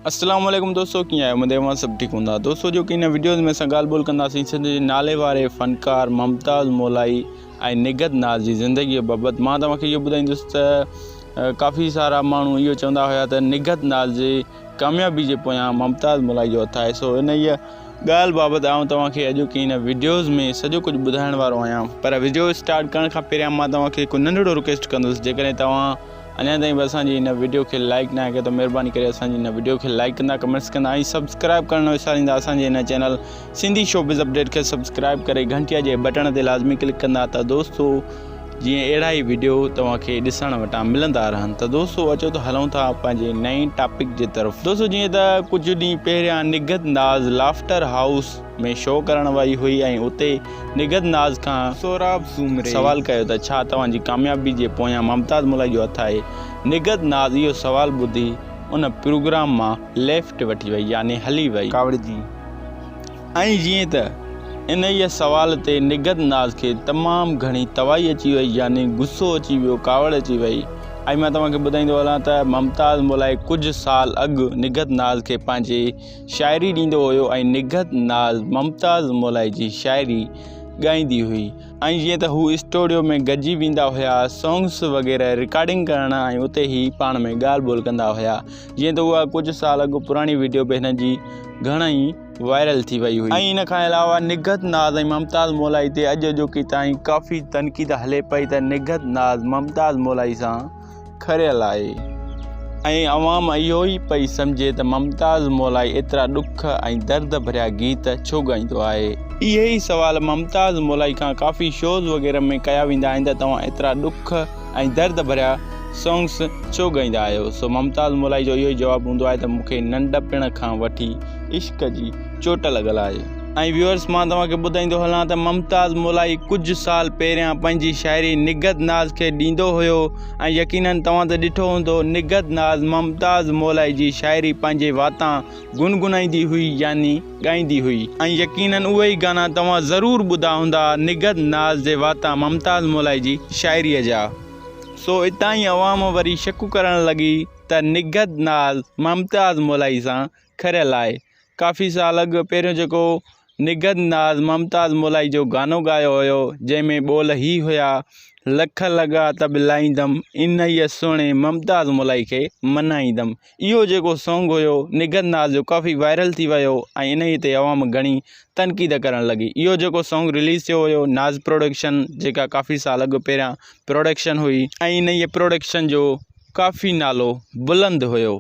اسلام عليڪم دوستو ڪيئن آهيو اميد اوهان سڀ ٺيڪ هوندا دوستو جو ڪي هن وڊيوز ۾ اسان ڳالهه ٻولهه ڪنداسين سنڌ جي نالي واري فنڪار ممتاز مولائي ۽ نگهت ناز جي زندگي بابت مان توهان کي اهو ٻڌائيندس ته ڪافي سارا ماڻهو اهو چوندا هيا ته نگهت ناز جي ڪاميابي جي پويان ممتاز مولائي جو هٿ آهي سو انهيء ڳالهه بابت آئون توهان کي اڄوڪي هن وڊيوز ۾ سڄو ڪجهه ٻڌائڻ وارو آهيان پر وڊيو اسٽارٽ ڪرڻ کان پهريان مان توهان کي هڪ ننڍڙو رڪويسٽ ڪندس جيڪڏهن توهان اڃا تائين به اسان جي هن وڊيو کي لائڪ ناهي ڪيو ته مهرباني ڪري اسان جي هن وڊيو کي لائڪ ڪندا ڪمينٽس ڪندا ۽ سبسڪرائب ڪرڻ نه وساريندا اسان جي هن چينل سنڌي شوبز اپڊيٽ کي سبسڪرائب ڪري گهنٽيء جي بٽڻ تي لازمي ڪلڪ ڪندا ته دوستو جيئن اهڙا ئي وڊيو توهان کي ڏسڻ وٽان ملندا رهن ته دوستو اچو ته هلون ٿا پنهنجي نئين ٽاپڪ جي طرف دوستو جيئن ته ڪجهه ڏينهن پهريان Nighat Naz laughter house ۾ show ڪرڻ وئي هئي ۽ اتي نگهت ناز کان سهراب سومري. سوال ڪيو ته ڇا توهان جي ڪاميابي جي پويان ممتاز مولائي جو هٿ آهي؟ نگهت ناز اهو سوال ٻڌي ان پروگرام مان ليفٽ وٺي وئي يعني هلي وئي. ڪاوڙجي. ۽ جيئن ته انهيء سوال تي نگهت ناز کي تمام گهڻي توائي اچي وئي يعني غصو اچي ويو ڪاوڙ اچي وئي ۽ مان توهان کي ٻڌائيندو هلان ته ممتاز مولائي ڪجهه سال اڳ نگهت ناز کي پنهنجي شاعري ڏيندو هيو ۽ نگهت ناز ممتاز مولائي جي شاعري ڳائيندي هئي ۽ جيئن ته هو اسٽوڊيو ۾ گڏجي ويندا هيا سونگس وغيره رڪارڊنگ ڪرڻ ۽ اتي هي پاڻ ۾ ڳالهه ٻولهه ڪندا هيا جيئن ته اها ڪجهه سال اڳ پراڻي وڊيو به هن جي گهڻي وائرل ٿي وئي هئي ۽ ان کان علاوه نگهت ناز ۽ ممتاز مولائي تي اڄ اڄوڪي تائين ڪافي تنقيد هلي پئي ته نگهت ناز ممتاز مولائي سان کريل آهي ۽ عوام اهو ئي پئي سمجهي ته ممتاز مولائي ايترا ڏک ۽ درد ڀريا گيت ڇو ڳائيندو آهي؟ اهي ئي سوال ممتاز مولائي کان ڪافي شوز وغيره ۾ ڪيا ويندا آهن ته توهان ايترا ڏک ۽ درد ڀريا سونگس ڇو ڳائيندا آهيو؟ سو ممتاز مولائي جو اهو ئي جواب هوندو آهي ته مون کي ننڍپڻ کان وٺي عشق جي چوٽ لڳل آهي. ۽ ويورس مان توهان کي ٻڌائيندو هلان ته ممتاز مولائي ڪجهه سال پهريان پنهنجي شاعري نگهت ناز کي ڏيندو هيو ۽ يقينن توهان ته ڏٺو هوندو نگهت ناز ممتاز مولائي جي شاعري پنهنجي واتان گنگنائيندي هئي يعني ڳائيندي هئي ۽ يقينن اهي ئي گانا توهان ضرور ٻڌا هوندا نگهت ناز جي واتان ممتاز مولائي جي شاعري جا سو اتان ئي عوام وري شڪ ڪرڻ لڳي ته نگهت ناز ممتاز مولائي سان کريل آهي. ڪافي سال اڳ پهريون جيڪو نگهت ناز ممتاز مولائي جو گانو ڳايو هيو جنهن ۾ ٻول هي هيا، لک لڳا ته به لائيندم، انهيء سهڻي ممتاز مولائي کي منائيندم. اهو جيڪو سونگ هيو نگهت ناز جو ڪافي وائرل ٿي ويو ۽ انهيء تي عوام گهڻي تنقيد ڪرڻ لڳي. اهو جيڪو سونگ رليز ٿيو هيو ناز پروڊڪشن جيڪا ڪافي سال اڳ پهريان پروڊڪشن هئي ۽ انهيء پروڊڪشن جو ڪافي نالو بلند هيو.